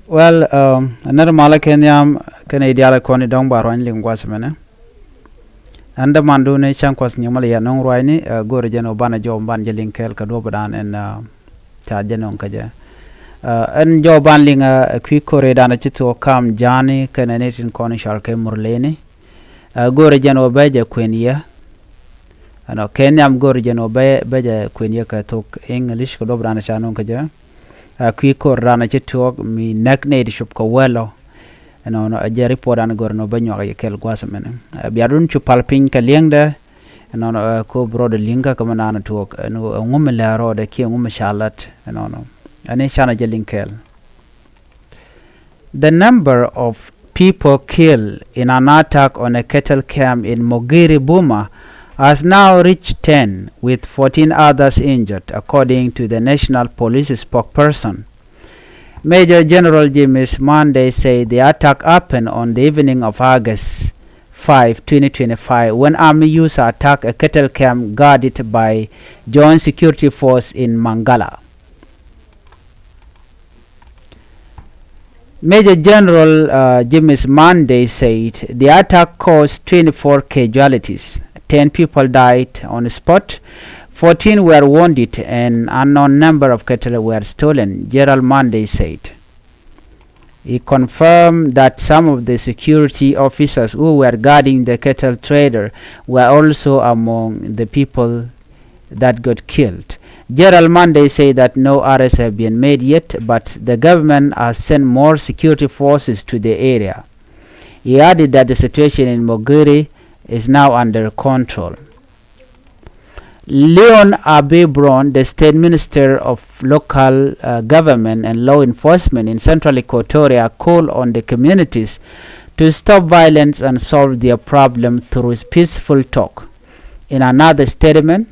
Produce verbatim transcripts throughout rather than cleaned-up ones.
Well, um, nɛr malä kɛ nhiam kɛnɛ i̱ diaal kɔn i̱ dɔ̱ŋ ba ruany liŋ gua̱th mɛnɛ. Ɛn dämandu ni cäŋ kuɔth nyimalɛ yɛ nɔŋ ruacni, ɛ, go̱o̱rɛ jɛn ɔ banɛ jɔw ban jɛ liŋ kɛɛl kɛ duɔ̱pdan ɛn, ɛ, ca jɛ nɔŋ kä jɛ. Ɛ, ɛn jɔw ban liŋ, ɛ, kui̱ ko̱r i̱ danɛ ci thuɔɔk kam ja̱a̱ni kɛnɛ ni tin kɔn i̱ cɔal kɛ Murleni. Ɛ, go̱o̱rɛ jɛn ɔ bɛ jɛ kuën yɛ. Ɛnɔ kɛ nhiam go̱o̱rɛ jɛn ɔ bɛ, bɛ jɛ kuën yɛ kɛ thok English kɛ duɔ̱pdan ca nɔŋ kä jɛ. Ɛ, kui̱ ko̱r danɛ ci thuɔɔk mi näk nɛy ti cop kɛ wäl ɔ. Ɛnɔnɔ, ɛ, jɛ report an gör nɔ bä nyuak yɛ kɛl gua̱th mɛnɛ. Ɛ, bia dun cu pal piny kɛ li̱eŋdɛ. Ɛnɔnɔ, ɛ, ko bi rɔɔdɛ li̱ŋ kä kä mɛ naan tuɔɔk. Ɛn ɣöö ɛŋu mi lɛ rɔɔdɛ kiɛ ɛŋu mi ca lat. Ɛnɔnɔ. Ɛn i̱ canɛ jɛ li̱ŋ kɛɛl. The number of people killed in an attack on a cattle camp in Mogiri Buma has now reached ten, with fourteen others injured, according to the National Police spokesperson. Major General James Monday said the attack happened on the evening of August five, twenty twenty-five, when army used attack a cattle camp guarded by Joint Security Force in Mangala. Major General, uh, James Monday said the attack caused twenty-four casualties. Ten people died on the spot, fourteen were wounded, and unknown number of cattle were stolen, General Monday said. He confirmed that some of the security officers who were guarding the cattle trader were also among the people that got killed. General Monday said that no arrests have been made yet, but the government has sent more security forces to the area. He added that the situation in Mogiri is now under control. Leon Abebron, the state minister of local, uh, government and law enforcement in central Equatoria, called on the communities to stop violence and solve their problem through peaceful talk. In another statement,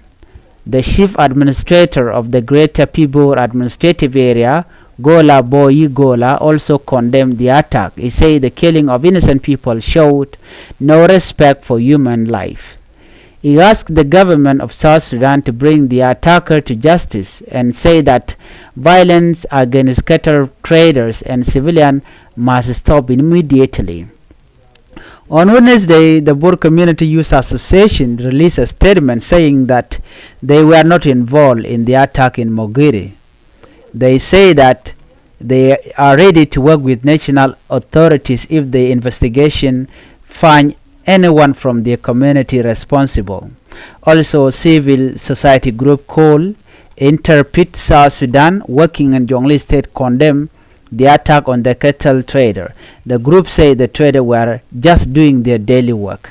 the chief administrator of the Greater Pibor Administrative Area, Gola Boyi Gola, also condemned the attack. He said the killing of innocent people showed no respect for human life. He asked the government of South Sudan to bring the attacker to justice and said that violence against cattle traders and civilians must stop immediately. On Wednesday, the Bor Community Youth Association released a statement saying that they were not involved in the attack in Mogiri. They say that they are ready to work with national authorities if the investigation find anyone from their community responsible. Also, civil society group called Interpret South Sudan, working in Jonglei State, condemned the attack on the cattle trader. The group say the trader were just doing their daily work.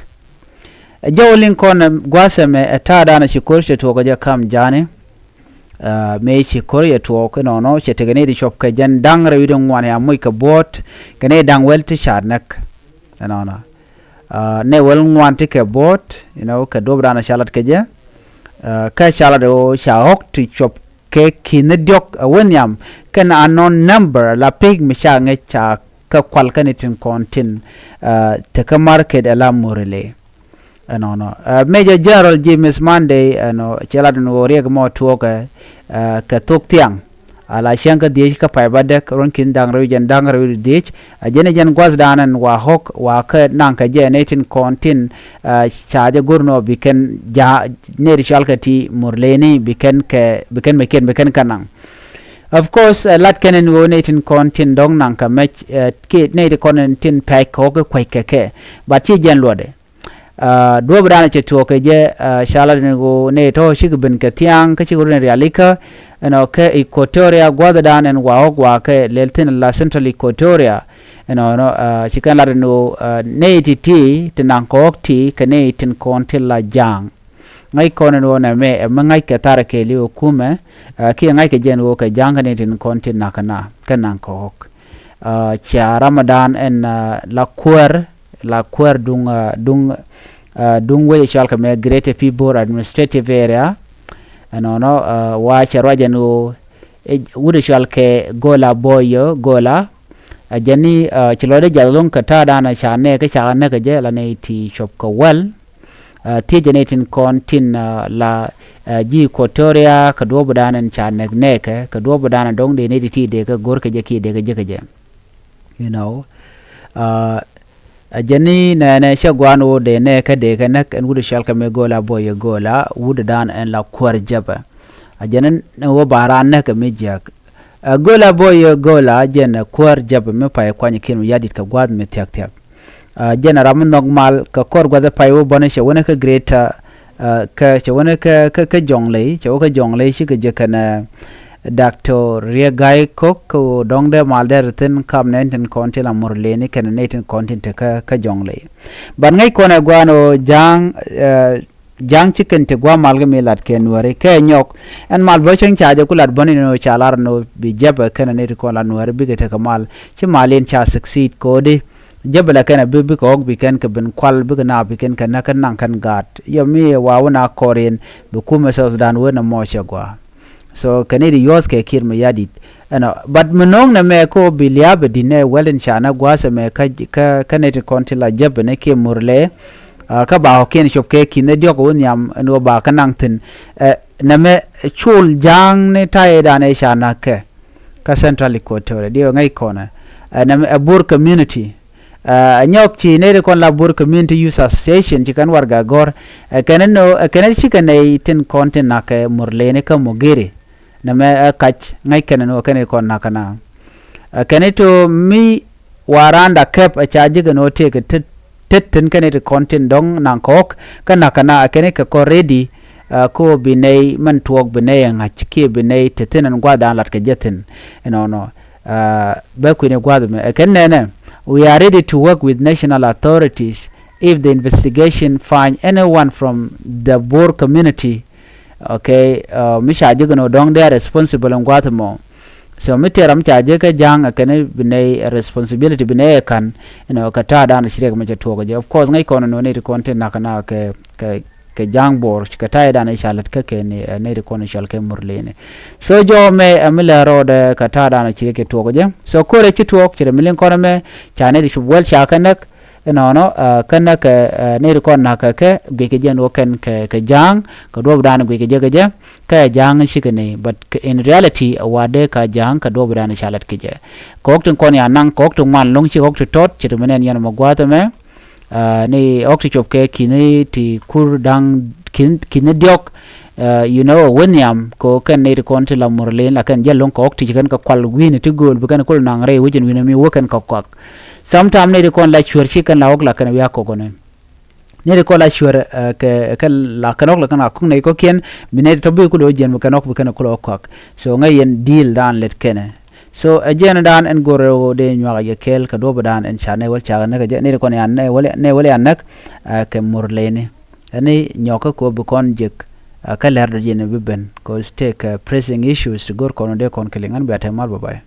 Ɛ jɔw liŋ kɔn, ɛ, gua̱a̱th ɛmɛ ɛ ta̱a̱ da̱a̱n ɛ ci ko̱r cɛ tuɔɔk ɛ jɛ kam ja̱a̱ni. Ɛ, mëë ci ko̱r yɛ tuɔɔk inɔnɔ cɛ tekɛ ni di cuɔp kɛ jɛn da̱ŋ rɛw wi̱cdɛ ŋuan ya moc kɛ buɔ̱ɔ̱t kɛ ni da̱ŋ wäl ti ca näk. Inɔnɔ. Ɛ, ni wäl ŋuan ti kɛ buɔ̱ɔ̱t, you know, kɛ duɔ̱p da̱a̱n ɛ ca lat kɛ jɛ. Ɛ, kä ca lat ɛ ɣöö ca ɣɔ̱k ti cuɔp kɛ ki̱n ni diɔ̱k ɛ wä nhiam kɛn unknown number la pek mi ca ŋäc ca kɛ kual kɛn itin kɔn tin, ɛ, tekɛ market ɛ la Murle. Ɛnɔnɔ. Ɛ, Major General James Monday, ɛnɔ, cɛ lat ni ɣöö riɛk mɔ tuɔɔkɛ, ɛ, kɛ thok thiaŋ. A la cäŋ kä dhiec kä pay bädäk ruɔ̱n ki̱n da̱ŋ rɛw jɛn da̱ŋ rɛw dhiec. A jɛn ɛ jɛn gua̱thdan ɛn wa ɣɔ̱k wa kä naŋ kɛ jɛ nɛy tin kɔn tin, ɛ, ca jɛ go̱r nɔ bi kɛn ja̱ nɛy ti cɔal kɛ ti Murleni bi kɛn kɛ, bi kɛn mɛ kiɛn bi kɛn kɛ naŋ. Of course, ɛ, lat kɛn ɛn ɣöö nɛy tin kɔn tin dɔ̱ŋ naŋ kɛ mɛc, ɛ, kiɛ nɛy ti kɔn tin pɛc kɛ ɣɔ̱k kɛ kuec kɛ kɛ. But ci jɛn luɔtdɛ. Ɛ, duɔ̱ɔ̱p dan cɛ tuɔɔk kɛ jɛ, ɛ, ca lat ni ɣöö nɛy tɔ̱ cikɛ ben kɛ thiaŋ kä cikɛ run in rialikä, ɛnɔ, kä Equatoria gua̱thdan ɛn wa ɣɔ̱k wa kɛ lɛl thi̱n la Central Equatoria. Ɛnɔnɔ, ɛ, ci kɛn lat ni ɣöö, ɛ, nɛy ti̱ti̱ ti naŋ kɛ ɣɔ̱k ti kɛ nɛy tin kɔn ti la ja̱a̱ŋ. Ŋäc kɔn ɛn ɣöö nɛmɛ, ɛ, mi ŋa̱ckɛ tharɛ kɛɛliw ɛ kumɛ, ɛ, kiɛ ŋa̱ckɛ jɛ ɛn ɣöö kɛ ja̱a̱ŋ kɛ nɛy tin kɔn ti na̱k kɛ na, kɛ naŋ kɛ ɣɔ̱k. Ɛ, cia Ramadan ɛn, ɛ, la kuäär, la kuäär duŋ, ɛ, duŋ, ɛ, duŋ wec ɛ cɔal kɛ mɛ Greater Pibor Administrative Area. Ɛnɔnɔ, ɛ, wa cɛ ruac ɛn ɣöö, ɛ, wut ɛ cɔal kɛ Gola Boyo, Gola. Ɛ jɛn ni, ɛ, ci lɔcdɛ jiath ɛlɔ̱ŋ kɛ ta̱a̱ dan ɛ ca nɛɛk kä ca näk kɛ jɛ la nɛy ti cuɔp kɛ wäl. Ɛ, thiecɛ nɛy tin kɔn tin, ɛ, la, ɛ, ji̱ Equatoria kɛ duɔ̱ɔ̱p dan ɛn ca näk nɛɛkɛ, kɛ duɔ̱ɔ̱p dan ɛ dɔ̱ŋ dee nɛy ti ti dee kɛ go̱r kɛ jɛ kiɛ dee kɛ jek kɛ jɛ. you know. Ɛ jɛn ni nɛnɛ cɛ gua̱a̱n ɣöö dee nɛ kä dee kɛ näk ɛn wut cɔal kɛ mi Go̱o̱la Bo̱o̱yɛ Go̱o̱la, wut dan ɛn la kuäär Jɛpɛ. Ɛ jɛn ni ɣöö ba raan näk kɛ mi jiäk. Ɛ Go̱o̱la Bo̱o̱yɛ Go̱o̱la jɛn ɛ kuäär Jɛpɛ mi pay kuany Kiir Mayardit kɛ gua̱a̱th mi thia̱k thia̱k. Ɛ jɛn ɛ ram mi nhɔk mal kɛ kɔr gua̱th ɛ pay wä bɔni cɛ wänɛ kä Greater, ɛ, kä cɛ wänɛ kä, kä, kä Jonglei, cɛ wä kä Jonglei cikɛ jɛ kɛnɛ Doctor Riek Gai Kok kɛ ɣöö dɔ̱ŋ dee mal dee ri thi̱n kam nɛy tin kɔn tin la Murleni kɛnɛ nɛy tin kɔn tin te kä, kä Jonglei. But ŋäc kɔn ɛ gua̱a̱n ɣöö Ja̱a̱ŋ, ɛ, Ja̱a̱ŋ ci kɛn ti gua̱a̱ mal kä mi lat kɛ Nuääri kɛ nyɔk. Ɛn mal bä cäŋ ca jɛ ku lat bäni ni ɣöö ca lar ni ɣöö bi Jɛpɛ kɛnɛ nɛy ti kɔn la Nuääri bikɛ tekɛ mal. Ci mal in ca succeed ko̱di. Jɛpɛ la kɛn a bi, bikɛ ɣɔ̱k bi kɛn kɛ ben kual, bikɛ na bi kɛn kɛ näk kɛn naŋ kɛn gaat. Yɔ mi wa wä na kɔr in bi kumɛ South Sudan wä na mɔ cɛ gua. So kɛn it yuɔth kɛ Kiir Mayardit. Ɛnɔ, but mi no̱o̱ŋ nɛ mɛ ko bi lia̱a̱ bɛ di̱t nɛ wɛl in ca nɛ gua̱a̱th ɛmɛ kä, kä, kä nɛy ti kɔn ti la Jɛpɛ nɛ kiɛ Murle. Kä ba kɔ̱kiɛn cop kɛ ki̱n nɛ diɔ̱k wä nhiam ɛn ɣöö ba kä naŋ thi̱n. Ɛ, nɛ mɛ col Ja̱a̱ŋ ni ta̱yɛ dan ɛ ca näk kɛ. Kä Central Equatoria, diɛ ŋäc kɔnɛ. Ɛ, nɛ mɛ ɛ Bor community. Ɛ, nyɔk ci nɛy ti kɔn la Bor Community Youth Association ci kɛn warɛgak gɔ̱r. Ɛ kɛn inɔ, ɛ kɛn cikɛ nɛy tin kɔn tin na̱k kɛ Murleni kä Mogiri. Nɛ mɛ ɛ kac ŋäc kɛn inɔ kɛn ikɔn na̱k kɛ na. Ɛ kɛn ito mi wa randa kɛp ɛ ca ji̱ kɛn ɔ tëëk tet, tet thi̱n kɛn iti kɔn tin dɔ̱ŋ naŋ kɔɔk kä na̱k kɛ na ɛ kɛn ikɛ kɔn ready. Ɛ, ko bi nɛy mɛn tuɔɔk bi nɛy ɛ ŋa̱c kiɛ bi nɛy te thi̱n ɛn gua̱a̱th dan lat kɛ jɛ thi̱n. Inɔnɔ. Ɛ, bɛ kui̱ni gua̱a̱th mɛ ɛ kɛn nɛnɛ, we are ready to work with national authorities if the investigation find anyone from the Bor community. Okay, ɛ, mi ca ji̱ kɛn ɔ dɔ̱ŋ dee a responsible in gua̱a̱th mɔ. So mi tëë ram ca ji̱ kä Ja̱a̱ŋ ɛ kɛn bi nɛy responsibility bi nɛy ɛ ka̱n. Inɔ kɛ ta̱a̱ dan ci riɛk mɛ cɛ tuɔɔk jɛ. Of course ŋäc kɔn inɔ nɛy ti kɔn ti na̱k kɛ na kɛ, kɛ, kɛ Ja̱a̱ŋ Bor kɛ ta̱a̱ dan ca lät kä kɛ ni, ɛ, nɛy ti kɔn cɔal kɛ Murleni. So jɔw mɛ ɛ mi lɛ rɔɔdɛ kɛ ta̱a̱ dan ci riɛk cɛ tuɔɔk jɛ. So ko̱rɛ ci tuɔɔk ci rɛ mi liŋ kɔn mɛ ca nɛy ti cop wɛl ca kɛ näk. Inɔnɔ, ɛ, kä näk kɛ, ɛ, nɛy ti kɔn na̱k kɛ kɛ guic kɛ jɛ ni wä kɛn kɛ, kɛ Ja̱a̱ŋ kɛ duɔ̱ɔ̱p dan guic kɛ jɛ kɛ jɛ. Kä ɛ Ja̱a̱ŋ cikɛ ni, but kɛ, in reality ɛ wa dee ka Ja̱a̱ŋ kɛ duɔ̱ɔ̱p dan ca lät kɛ jɛ. Kɔɔk tin kɔn ya naŋ kɔɔk ti ŋuan lo̱ŋ ci kɔɔk ti tɔt ci ti mi nɛn yɛn mɛ gua̱a̱th ɛmɛ. Ɛ, ni ɣɔk ti cop kɛ ki̱ni ti kur da̱ŋ ki̱n, ki̱ni diɔ̱k. Ɛ, you know, wä nhiam kɛ ɣöö kɛn nɛy ti kɔn ti la Murleni la kɛn jɛ lo̱ŋ kɛ ɣɔk ti ci kɛn kɛ kual wi̱i̱ni ti gööl bi kɛn kul naŋ rɛy wecin wi̱i̱ni mi wä kɛn kɛ kuak. Sometime nɛy ti kɔn la cuer ci kɛn la ɣɔk la kɛn wi̱i̱ a kɔkɔni. Nɛy ti kɔn la cuer, ɛ, kɛ, kɛ la kɛn ɣɔk la kɛn a kuŋ nɛy kɔ̱kiɛn bi nɛy ti tɔ bi kul ɣä jiɛn bi kɛn ɣɔk bi kɛn kul ɣä kuak. So ŋäc yɛn deal dan lɛt kɛnɛ. So ɛ jiɛn dan ɛn go̱rɛ ɣöö dee nyuak a yɛ kɛɛl kɛ duɔ̱p dan ɛn ca nɛy wäl cakɛ näk ɛ jɛ nɛy ti kɔn ya nɛy wäl, nɛy wäl ya näk. Ɛ, kɛ Murleni. Ɛn ni nyɔk kä ko̱o̱p bi kɔn jek, ɛ, kä lɛr dɔ̱diɛn bi ben. Kɛ ɣöö tëëkɛ, ɛ, pressing issues ti go̱r kɔn dee kɔn kɛ liŋ. Ɛn bia te mal, bye bye.